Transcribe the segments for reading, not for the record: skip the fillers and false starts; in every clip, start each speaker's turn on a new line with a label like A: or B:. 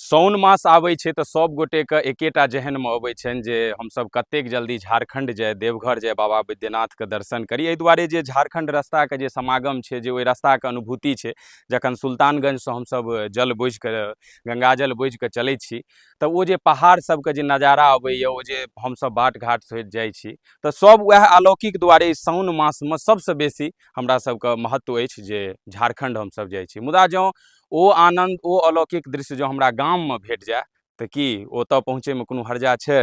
A: साओन मास आबै छै तऽ सब गोटेके एकेटा जहनमे अबै छनि जे हमसब कतेक जल्दी झारखण्ड जाइ, देवघर जाइ, बाबा बैद्यनाथके दर्शन करी। एहि दुआरे जे झारखण्ड रस्ताके जे समागम छै, जे ओहि रस्ताके अनुभूति छै, जखन सुल्तानगंजसँ हमसब जल बोझिके गंगाजल बोझिके चलै छी तऽ ओ जे पहाड़ सबके जे नजारा अबैए, ओ जे हमसब बाट घाट होइत जाइ छी तऽ सब वएह अलौकिक दुआरे साओन मासमे सबसँ बेसी हमरा सबके महत्व अछि जे झारखण्ड हमसब जाइ छी। मुदा जँ ओ आनन्द, ओ अलौकिक दृश्य जँ हमरा गाममे भेट जाय तऽ की ओतऽ पहुँचैमे कोनो हर्जा छै?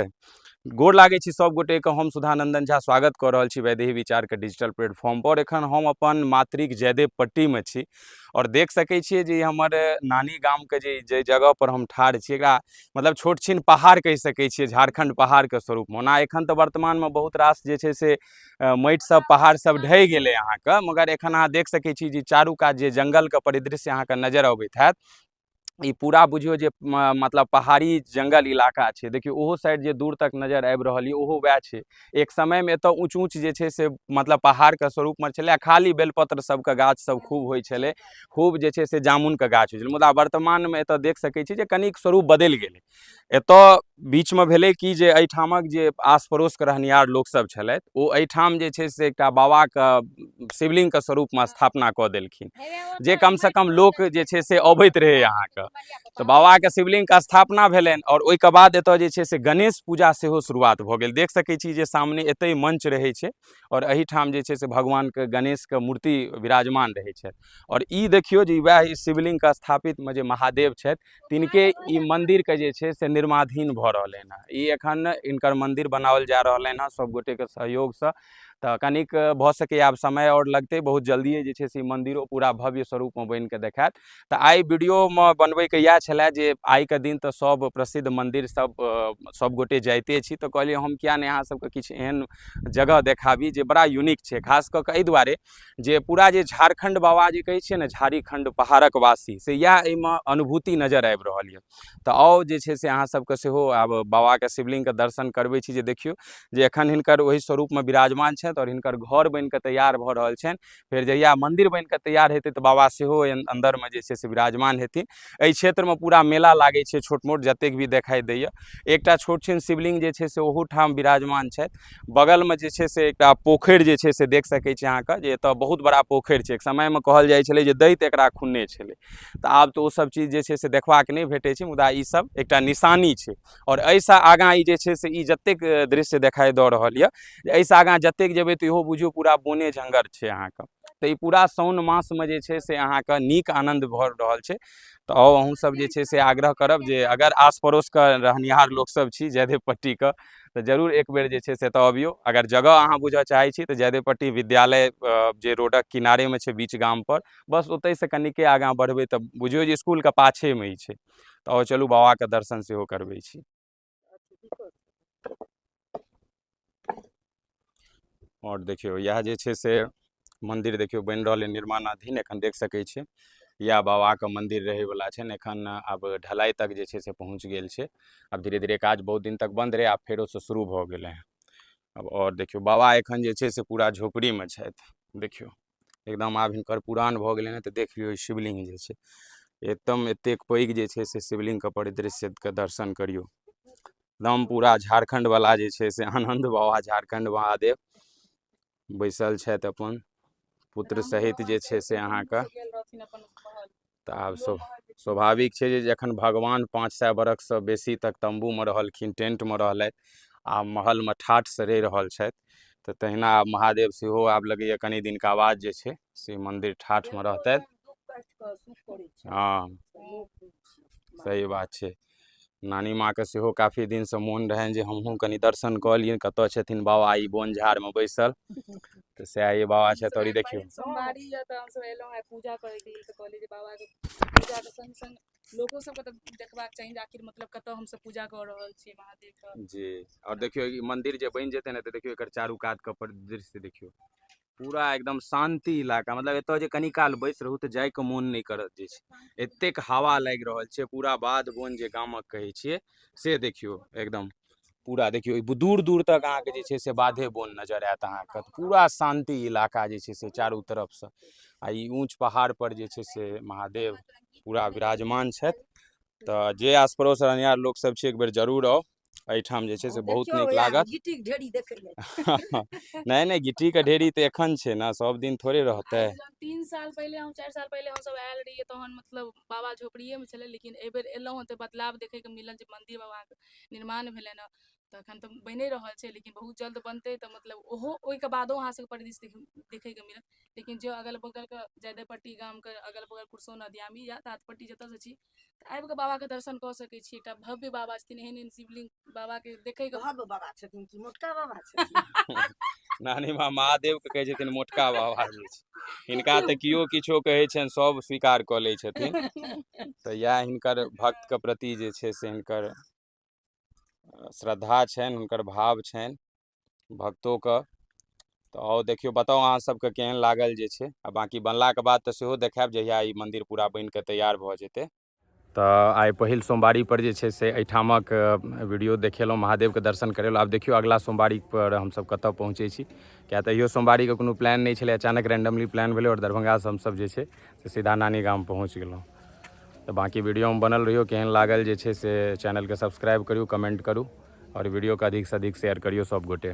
A: गोर लागै छी सब गोटेके। हम सुधानंदन झा स्वागत कऽ रहल छी वैदेही विचारके डिजिटल प्लेटफॉर्म पर। एखन हम अपन मातृक जयदेव पट्टीमे छी आओर देख सकै छियै जे हमर नानी गामके जे जाहि जगह पर हम ठाढ़ छी, एकरा मतलब छोट छिन पहाड़ कहि सकै छियै, झारखण्ड पहाड़के स्वरूपमे। ओना एखन तऽ वर्तमानमे बहुत रास जे छै से माटि सब पहाड़ सब ढहि गेलै अहाँके, मगर एखन अहाँ देख सकै छी जे चारू कात जे जङ्गलके परिदृश्य अहाँके नजर अबैत हैत, ई पूरा बुझियौ जे मतलब पहाड़ी जङ्गल इलाका छै। देखियौ ओहो साइड जे दूर तक नजर आबि रहल यऽ ओहो वएह छै। एक समयमे एतऽ ऊँच ऊँच जे छै से मतलब पहाड़के स्वरूपमे छलै आ खाली बेलपत्र सबके गाछ सब खूब होइ छलै, खूब जे छै से जामुनके गाछ होइ छलै। मुदा वर्तमानमे एतऽ देख सकै छी जे कनिक स्वरूप बदलि गेलै। एतऽ बीचमे भेलै कि जे एहिठामक जे आस पड़ोसके रहनिहार लोकसभ छलथि ओ एहिठाम जे छै से एकटा बाबाके शिवलिङ्गके स्वरूपमे स्थापना कऽ देलखिन, जे कमसँ कम लोक जे छै से अबैत रहै अहाँके। तऽ बाबाके शिवलिङ्गके स्थापना भेलनि आओर ओहिके बाद एतऽ जे छै से गणेश पूजा सेहो शुरुआत भऽ गेल। देख सकै छी जे सामने एतहि मञ्च रहै छै आओर एहिठाम जे छै से भगवानके गणेशके मूर्ति विराजमान रहै छथि। आओर ई देखियौ जे वएह शिवलिङ्गके स्थापितमे जे महादेव छथि तिनके ई मन्दिरके जे छै से निर्माधीन भऽ रहलै हँ। ई एखन हिनकर मन्दिर बनाओल जा रहलनि हँ सब गोटेके सहयोगसँ। तऽ कनिक भऽ सकैए आब समय आओर लगतै, बहुत जल्दिए जे छै से ई मन्दिरो पूरा भव्य स्वरूपमे बनिकऽ देखायत। तऽ आइ वीडियोमे बनबैके इएह छलै जे आइके दिन तऽ सब प्रसिद्ध मन्दिर सब सब गोटे जाइते छी, तऽ कहलियै हम किए नहि अहाँ सबके किछु एहन जगह देखाबी जे बड़ा यूनिक छै। खास कऽ कऽ एहि दुआरे जे पूरा जे झारखण्ड बाबा जे कहै छियै ने झारीखण्ड पहाड़क वासी, से इएह एहिमे अनुभूति नजर आबि रहल यऽ। तऽ आउ जे छै से अहाँ सबके सेहो आब बाबाके शिवलिङ्गके दर्शन करबै छी जे देखियौ जे एखन हिनकर ओहि स्वरूपमे विराजमान छथि आओर हिनकर घर बनिकऽ तैयार भऽ रहल छनि। फेर जहिया मन्दिर बनिकऽ तैयार हेतै तऽ बाबा सेहो अन्दरमे जे छै से विराजमान हेथिन। एहि क्षेत्रमे पूरा मेला लागै छै छोट मोट जतेक भी देखाइ दैए। एकटा छोट छिन शिवलिङ्ग जे छै से ओहूठाम विराजमान छथि। बगलमे जे छै से एकटा पोखरि जे छै से देख सकै छी अहाँके जे एतऽ बहुत बड़ा पोखरि छै। एक समयमे कहल जाइ छलै जे दैत एकरा खुनने छलै, तऽ आब तऽ ओसब चीज जे छै से देखबाक नहि भेटै छै, मुदा ई सब एकटा निशानी छै। आओर एहिसँ आगाँ ई जे छै से ई जतेक दृश्य देखाइ दऽ रहल यऽ, एहिसँ आगाँ जतेक जेबै तऽ इहो बुझियौ पूरा बोने झङ्गर छै अहाँके। तऽ ई पूरा साओन मासमे जे छै से अहाँके नीक आनन्द भऽ रहल छै। तऽ आउ अहूँ सब जे छै से आग्रह करब जे अगर आस पड़ोसके रहनिहार लोकसब छी जयदेव पट्टीके तऽ जरूर एक बेर जे छै से एतऽ अबियौ। अगर जगह अहाँ बुझऽ चाहै छी तऽ जयदेव पट्टी विद्यालय जे रोडक किनारेमे छै बीच गामपर, बस ओतहिसँ कनिके आगाँ बढ़बै तऽ बुझियौ जे इसकुलके पाछेमे ई छै। तऽ आउ चलू बाबाके दर्शन सेहो करबै छी। आओर देखियौ इएह जे छै से मन्दिर देखियौ बनि रहल अइ निर्माणाधीन, एखन देख सकै छियै इएह बाबाके मन्दिर रहैवला छनि। एखन आब ढलाइ तक जे छै से पहुँच गेल छै। आब धीरे धीरे काज बहुत दिन तक बन्द रहै, आब फेरोसँ शुरू भऽ गेलै हँ। आब आओर देखियौ बाबा एखन जे छै से पूरा झोपड़ीमे छथि। देखियौ एकदम आब हिनकर पुरान भऽ गेलै हँ। तऽ देख लियौ शिवलिंग जे छै एकदम एतेक पैघ जे छै से शिवलिंगके परिदृश्यके दर्शन करियौ। एकदम पूरा झारखण्डवला जे छै से आनन्द बाबा झारखण्ड महादेव बैसल छथि अपन पुत्र सहित जे छै से अहाँके। तऽ आब स्वाभाविक छै जे जखन भगवान 500 बरखसँ बेसी तक तम्बूमे रहलखिन, टेंटमे रहलथि, आ महलमे ठाठसँ रहि रहल छथि, तऽ तहिना आब महादेव सेहो आब लगैए कनि दिनका बाद जे छै से मन्दिर ठाठमे रहतथि। हँ सही बात छै। नानी माँके सेहो काफी दिनसँ मोन रहनि जे हमहूँ कनि दर्शन कऽ लियनि, कतऽ छथिन बाबा ई बोन झाड़मे बैसल। तऽ सएह ई बाबा छथि। आओर ई देखियौ
B: सोमवारी यऽ तऽ हमसब एलहुँ हेँ पूजा करैके लेल, तऽ कहलियै जे बाबाके पूजाके संग संग लोको सबके तऽ देखबाक चाही जे आखिर मतलब कतऽ हमसब पूजा कऽ रहल छी महादेवके
A: जी। आओर देखियौ ई मन्दिर जे बनि जेतै ने तऽ देखियौ एकर चारू कातके परिदृश्य देखियौ, पूरा एकदम शान्ति इलाका। मतलब एतऽ जे कनी काल बैस रहू तऽ जाइके मोन नहि करत जे छै, एतेक हवा लागि रहल छै। पूरा बाध बोन जे गामक कहै छियै से देखियौ एकदम पूरा देखियौ दूर दूर तक अहाँके जे छै से बाधे बोन नजर आयत अहाँके। पूरा शान्ति इलाका जे छै से चारू तरफसँ। आ ई ऊँच पहाड़ पर जे छै से महादेव पूरा विराजमान छथि। तऽ जे आस पड़ोस रहनिहार लोक सब छी, एक बेर जरूर आउ एहिठाम, जे छै से बहुत
C: देखियौ
A: नीक
C: वएह
A: लागत।
C: गिट्टीके ढेरी देखै लए।
A: नहि नहि, गिट्टीके ढेरी तऽ एखन छै ने, सब दिन थोड़े रहतै।
B: आइ जहन 3 साल पहिले हम, 4 साल पहिले हमसब आयल रहियै, तहन मतलब बाबा झोपड़िएमे छलै, लेकिन एहिबेर एलहुँ हँ तऽ बदलाव देखैके मिलल जे मन्दिर बाबाके निर्माण भेलनि हँ। तऽ एखन तऽ बनि रहल छै, लेकिन बहुत जल्द बनतै, तऽ मतलब ओहो ओहिके बादो अहाँ सबके परिदृश्य देखैके मिलत। लेकिन जे अगल बगलके जयदेवपट्टी गामके अगल बगल कुरसोन अदियामी या तातपट्टी जतऽसँ छी, तऽ आबि कऽ बाबाके दर्शन कऽ सकै छी। एकटा भव्य बाबा छथिन, एहन एहन शिवलिंग बाबाके देखैके।
C: भव्य बाबा छथिन कि मोटका बाबा छथिन?
A: नानी माँ महादेवके कहै छथिन मोटका बाबा जे छै। हिनका तऽ केओ किछो कहै छनि, सब स्वीकार कऽ लै छथिन। तऽ इएह हिनकर भक्तके प्रति जे छै से हिनकर श्रद्धा छनि, हुनकर भाव छनि भक्तोके। तऽ आउ देखियौ, बताउ अहाँ सबके केहन लागल जे छै। आ बाँकी बनलाके बाद तऽ सेहो देखायब, जहिया ई मन्दिर पूरा बनि कऽ तैयार भऽ जेतै। तऽ आइ पहिल सोमवारी पर जे छै से एहिठामक वीडियो देखेलहुँ, महादेवके दर्शन करेलहुँ। आब देखियौ अगला सोमवारी पर हमसब कतऽ पहुँचै छी, किया तऽ इहो सोमवारीके कोनो प्लान नहि छलै, अचानक रैंडमली प्लान भेलै आओर दरभंगासँ हमसब जे छै से सीधा नानी गाम पहुँच गेलहुँ। तऽ बाँकी वीडियोमे बनल रहियौ। केहन लागल जे छै से चैनलके सब्सक्राइब करियौ, कमेंट करू आओर वीडियोके अधिकसँ अधिक शेयर करियौ सब गोटे।